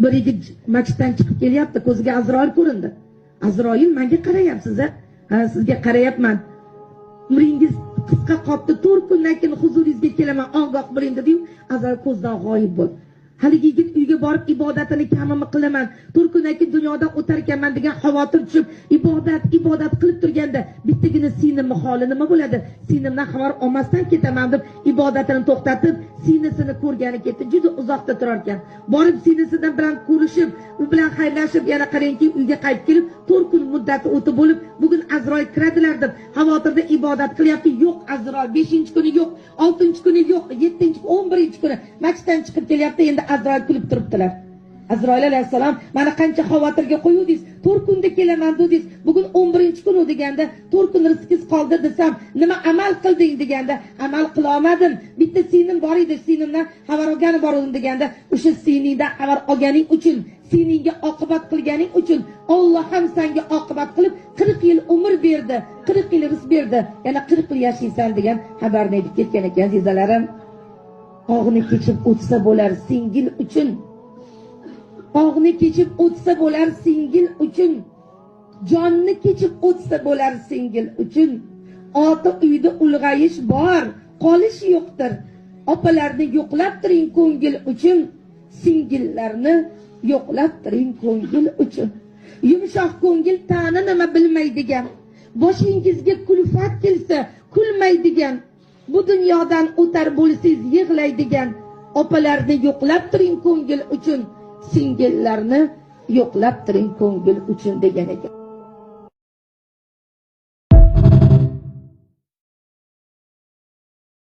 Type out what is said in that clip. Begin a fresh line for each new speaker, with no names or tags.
Bir yigit masjiddan chiqib kelyapti, ko'ziga Azroil ko'rindi. Azroil, menga qarayapsiz a? Ha, sizga qarayapman. Umringiz qisqa qolibdi, 4 kundan keyin huzuringizga kelaman, ogoh bo'ling dedi-yu, Azroil ko'zdan g'oyib bo'ldi. Haligi yigit uyga borib ibodatini kamini qilaman, 4 kundan keyin dunyodan o'tar ekanman degan xavotir tushib, ibodat qilib turganda bittagina singlimning holi nima bo'ladi? Singlimdan xabar olmasdan ketaman deb ibodatini to'xtatib, singlisini ko'rgani ketdi. Juda uzoqda turar ekan. Borib singlisidan bilan ko'rishib, u bilan xayrlashib, yana qarangki uyga qaytib kelib, 4 kun muddati o'tib bo'lib, bugun Azroil kiradilar deb xavotirda ibodat qilyapti. Yo'q Azroil, 5-kuni yo'q, 6-kuni yo'q, 7-, 11-kuni masjiddan chiqib kelyapti. Endi Azroil kulib turibdilar. Azroil alayhissalom, mana qancha xavotirga qo'yuvdingiz, 4 kunda kelaman dedingiz, bugun 11-kun deganda 4 kun rizqingiz qoldi desam, nima amal qilding deganda, amal qila olmadim. Bitta singlim bor edi, singlimdan xabar olgani bor edim deganda, o'sha singlingdan xabar olganing uchun, singlingga oqibat qilganing uchun Alloh ham senga oqibat qilib 40 yil umr berdi, 40 yil rizq berdi, yana 40 yil yashaysan degan xabarni aytib ketgan ekan azizlarim. Tog'ni kechib o'tsa bo'lar singil uchun. Tog'ni kechib o'tsa bo'lar singil uchun. Jonni kechib o'tsa bo'lar singil uchun. Ota uyda ulg'ayish bor, qolish yo'qdir. Opalarni yo'qlab turing ko'ngil uchun, singillarni yo'qlab turing ko'ngil uchun. Yumshoq ko'ngil ta'ni nima bilmaydigan, boshingizga kulfat kelsa kulmaydigan, bu dunyodan o'tar bo'lsangiz yig'laydigan opalarni yo'qlab turing ko'ngil uchun, singillarni yo'qlab turing ko'ngil uchun degan ekan.